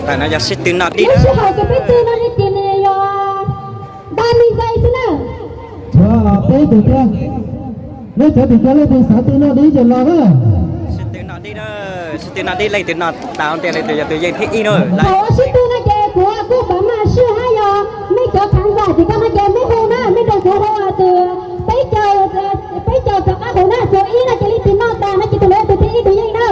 Tam no yog sib tw noj dib. Lub sij hawm ces peb tw no ces nws yog ba mươi giây xwb na. Tshuav peb tus thiab. Neb cov tim cov leej twg xav tw noj dib ces los na. Sib tw noj dib na, sib tw noj dib leej twg noj tau ntej leej twg yog tus yeej thib ib na. Thaum sib tw no ces kuv kuj pab mas sij hawm yog nej cov khán giả tim ko no ces nej hu na, nej nrog kuv hu tus peb caug, peb caug rov qab hauv na, tus ib no ces leej twg noj tas no ces tus ntawd tus thib ib tus yeej na.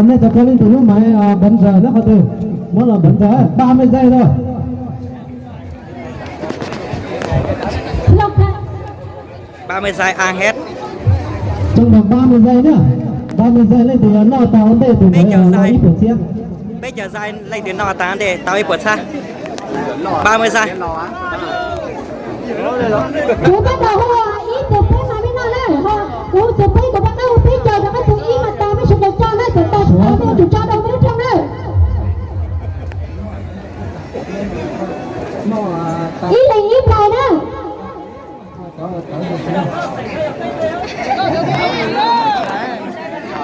Nej cov phooj ywg tus lub maiv npawv ntsaws nyob qhov twg? Muab los npawv ntsaws, ba mươi giây thôi. Ba mươi giây ăn hết. Trong vòng ba mươi giây nhá. Ba mươi giây leej twg noj tau ntej tus ntawd noj ib puas txhiab. Peb caug giây leej twg noj tas ntej tau ib puas txhiab. Ba mươi giây. Kuv pab tau hu ib tus peb mas nej noj na, ho kuv tus peb kuv pab tau hu peb caug rau koj tus ib mas tau, nej sawv daws tso na, txawm tau tsis tau nej yuav tsum tso rau peb lub rooj na. Ib leeg ib plais na.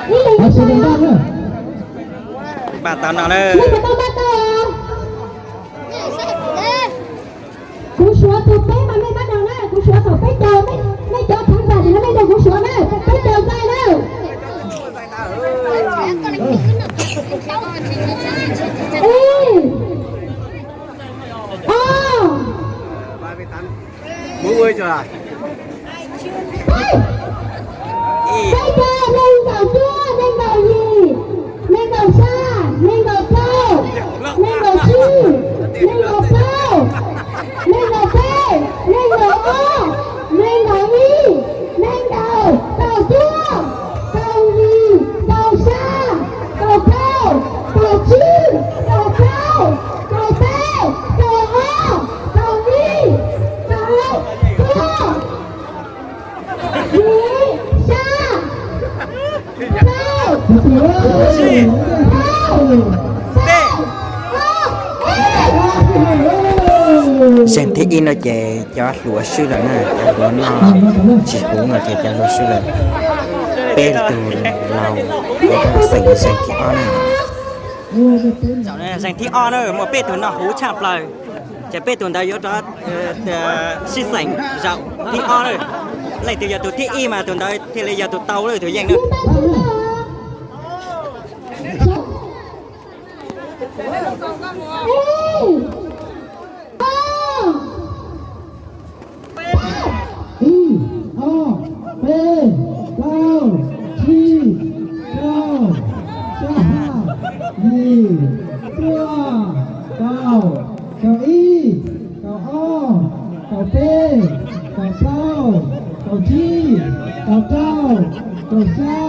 Ib leeg ib plais na. Npaj tau no na. Nej puas tau npaj tau? Kuv suav tus peb mas nej pab nrog na, kuv suav thaum peb caug, nej cov khán giả tim no nej nrog kuv suav na, peb caug giây na. Ib, ob, peb, peb caug, nees nkaum cuaj, nees nkaum yim, nees nkaum xya, nees nkaum rau, nees nkaum tsib, nees nkaum rau, nees nkaum peb, nees nkaum ob, nees nkaum ib, nees nkaum, kaum cuaj, kaum yim, kaum xya, kaum rau, kaum tsib, kaum rau, kaum peb, kaum ob, kaum ib, kaum cuaj, yim, xya, rau, rau, peb, ob, ib. Zeeg thib ib no ces cov hluas swb lawm na, cov hluas noj tsis huv no ces cov hluas swb lawm. Peb tug laus xeem zeeg thib ob na. Zeeg thib ob na, muaj peb tug noj huv tshaj plaws, ces peb tug ntawd yuav rov sib xeem zaum thib ob na. Leej twg yog tus thib ib mas tus ntawd thiaj li yog tus tau lawm, tus yeej na. Ib, ob, peb, plaub, tsib, rau, xya, yim, cuaj, kaum, kaum ib, kaum ob, kaum peb, kaum plaub, kaum tsib, kaum rau, kaum xya,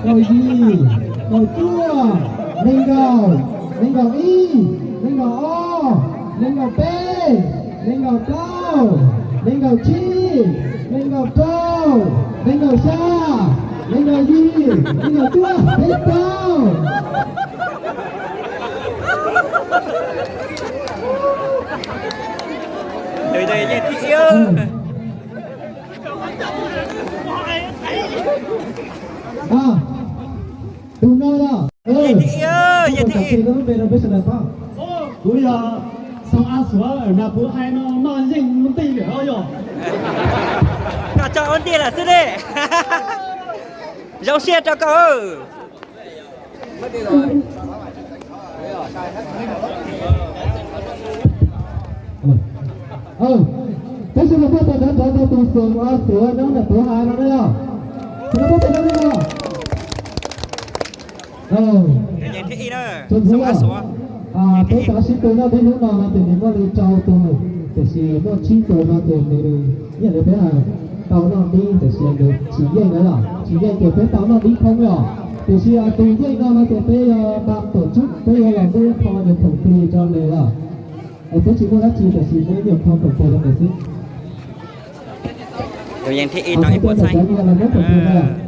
kaum yim, kaum cuaj, nees nkaum, nees nkaum ib, nees nkaum ob, nees nkaum peb, nees nkaum plaub, nees nkaum tsib, nees nkaum rau, nees nkaum xya, nees nkaum yim, nees nkaum cuaj, peb caug. Tus no yog, yeej thib ib, yeej thib ib. Kuv yog Xoo A Suav na, kuv hais no noj yeej ua ntij lawm yog. Koj tso ua ntij lawm xwb ne. Zoo siab rau koj. Peb sawv daws muab tus ntawd ntawd rau tus Xoo A Suav no na, kuv hais no na yog. Sawv daws muab tus ntawd no. Peb cov sib tw noj dib hnub no no ces nws muaj li rau tus, tiam sis muaj tsib tus no ces nws, ib yam li peb hais, tau noj dib tiam sis nws tsis yeej na yom, tsis yeej ces peb tau noj dib thoob yom. Tiam sis tus yeej no no ces peb yuav npaj tuam tswb, peb yuav los muab ib qho nyuag khoom plig rau nws yom. Es peb tsis muaj dab tsi tiam sis muaj ib nyuag qho khoom plig rau nws xwb. Tus yeej thib ib tau ib puas txhiab.